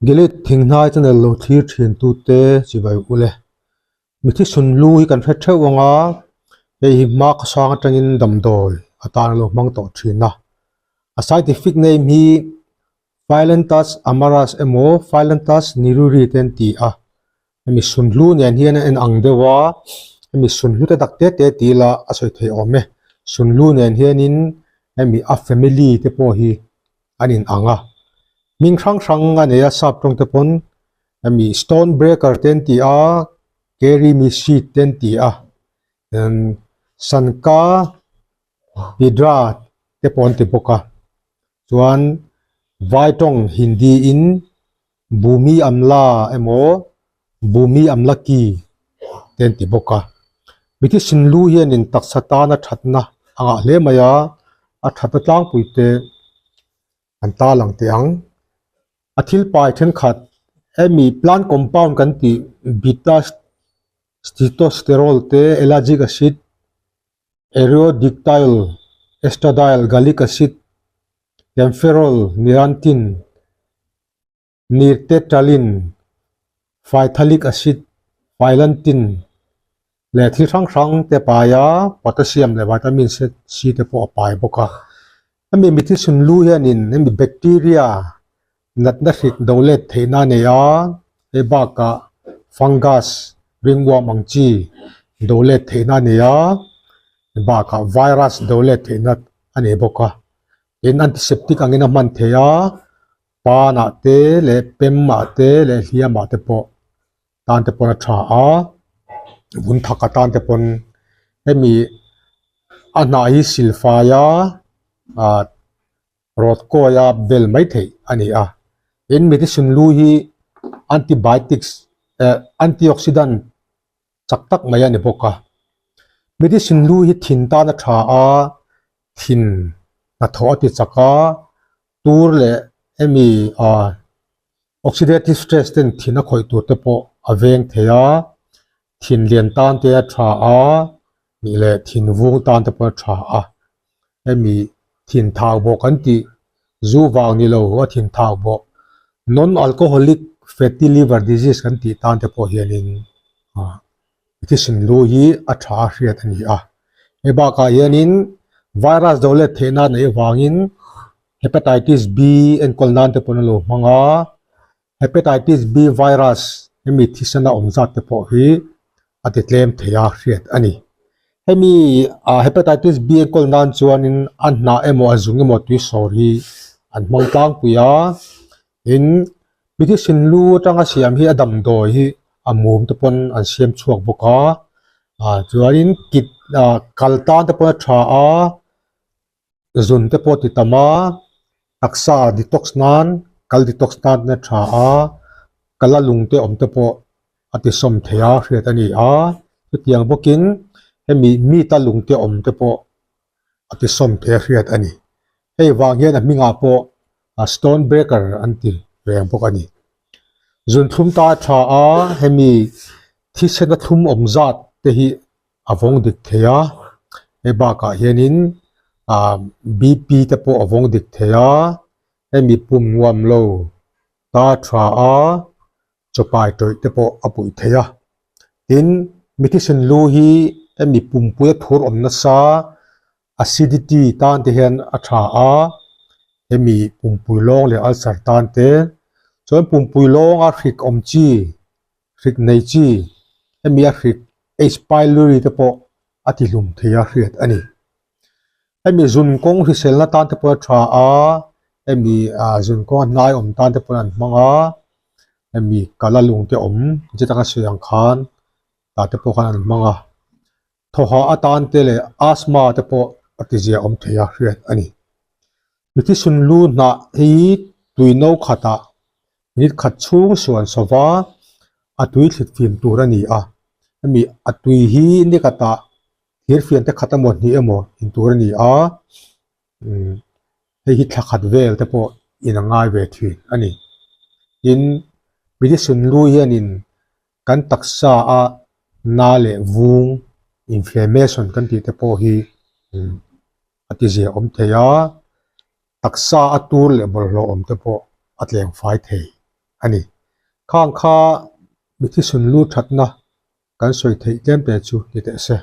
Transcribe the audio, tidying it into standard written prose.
Gilead thinghnai channel lo thlir thin tute chibai ule. Mithi sunlu hi kan hre theuh ang a, hei hi hma khawsang atangin damdawi atan a lo hmang tawh thin a. A scientific name hi Phyllanthus amarus emaw Phyllanthus niruri te an ti a. Hemi sunhlu nen hian a en ang deuh a, hemi sunhlu te tak te te ti ila a sawi theih awm e. Sunhlu nen hianin hemi a family te pawh hi an in ang a. Hming hrang hrang a nei a sap tawng te pawn hemi stone breaker te an ti a, carry me seed te an ti a, sanka pidra te pawh an ti bawk a. Chuan vai tawng hindi in Bhumi Amla emaw Bhumi Amlaki te an ti bawk a. Mithi Sinlu hianin taksa tana thatna a ngah hle mai a, a thatna tlangpui te an ta lang teh ang. A thil pai thenkhat hemi plant compound kan tih beta sitosterol te, ellagic acid, eriodictyol, estradiol, gallic acid, kaempferol, nirantin, Nirtetralin, Phytalic acid, Phylantin leh thil hrang hrang te pai a, potassium leh vitamin C te pawh a pai bawk a. Hemi mithi sunlu hianin hemi bacteria natna hrik do let theihna a nei a, hei bakah fungus ringworm ang chi do let theihna a nei a, hei bakah virus do let theihna a nei bawk a. Tin, antiseptic angin a hman theih a. Panah te leh pemah te leh hliamah te pawh tan te pawn a tha a, vun thak atan te pawn hemi a hnah hi silfai a ah rawt kawi a bel mai theih a ni a, tin medicine lu hi antibiotics eh antioxidant chak tak mai a ni bawk a, medicine lu hi thin tan a tha a, thin hnathawh a ti chak a. Tur leh hemi ah oxidative stress ten thin a khawih tur te pawh a veng thei a, thin lian tan te a tha a, nih leh thin vung tan te pawh a tha a, hemi thin thau bawk an tih zu vang ni lo a thin thau bawk non alcoholic fatty liver disease kan tih tan te pawh hianin ah thisen lu hi a tha a hriat a ni a. Hei bakah hianin virus do let theihna a neih avangin hepatitis B enkawl nan te pawn a lo hmang a, hepatitis B virus hemi thisena awm zat te pawh hi a ti tlem thei a hriat a ni. Hemi ah hepatitis B enkawl nan chuanin a hnah emaw a zung emaw tui sawr hi an hmang tlangpui a, tin Medicine lu atanga siam hi a damdawi hi a mum te pawn an siam chhuak bawk a ah chuanin kit ah kal tan te pawn a tha a zun te pawh a ti tam a taksa detox nan kal detox nan a tha a kala lung te awm te pawh a ti sawm thei a hriat a ni a chutiang bawkin hemi mita lung te awm te pawh a ti sawm thei a hriat a ni hei vang hian a hmingah pawh a stone breaker an ti reng bawk a ni. Zunthlum ta a tha a, hemi thisena thlum awm zat te hi a vawng dik thei a, hei bakah hianin ah BP te pawh a vawng dik thei a, hemi pum nuam lo ta a tha a, chawpai tawih te pawh a puih thei a. Tin, mi thisen lu hi hemi pumpui a thur awm nasa Acidity tan te hian a tha a, hemi pumpui lawng leh ulcer tan te, chuan pumpui lawnga hrik awm chi, hrik nei chi, hemi a hrik H. Pylori te pawh a ti hlum thei a hriat a ni. Hemi zun kawng hriselna tan te pawh a tha a, hemi ah zun kawng a hnai awm tan te pawh an hmang a, hemi kala lung te awm chi taka sawi ang khan tah te pawh khan an hmang a. Thawhah atan te leh asthma te pawh a tizia awm thei a hriat a ni. Mithi sunlu hnah hi tui no khatah minute khat chhung suan sawva a tui thlit fim tur a ni a. Hemi a tui hi nikhatah thirfian te khat emaw hnih emaw in tur a ni a, hei hi thla khat vel te pawh in a ngai ve thin a ni. Tin, mithi sunlu hianin Kan taksa a na leh vung inflammation kan tih te pawh hi a ti zia awm thei a, taksa a tur leh bawlhhlawh awm te pawh a tleng fai thei. a ni. Khang kha mithi sunlu thatna kan sawi theih tlem te chu ni teh se.